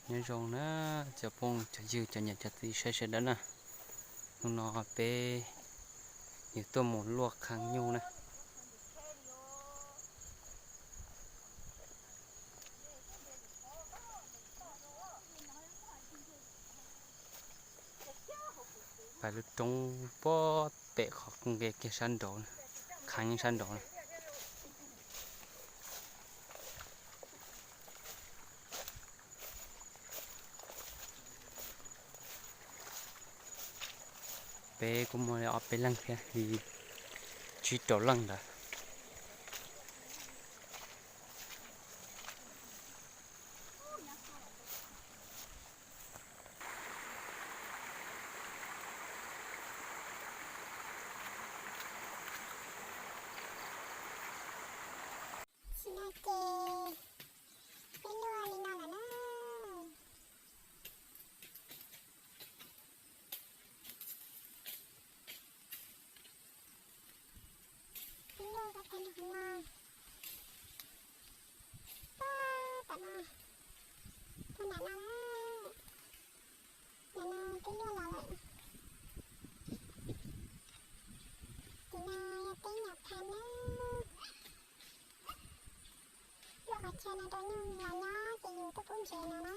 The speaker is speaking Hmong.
Nyob zoo na, cov phooj cov ywg cov niam cov txiv sawv daws na, hnub no peb yuav tuaj mus luaj qhaav nyuj na. Pais lub roob puag pem qhov nqe kiag sab nraud, qhaav nyuj sab nraud na. Peb kuj muaj li ob peb leeg thiab li, tsib rau leej ntawd. Tsis no ces peb luaj li no lawm na. Peb luaj kom tag nrho no. Pab tom no, pab nram no na. Nram no peb luaj los lawm. Tim no yog teb Nyab Laj na. Luaj qhov chaw no rau nyuj los nyob ces yus tuaj pub ntses no na.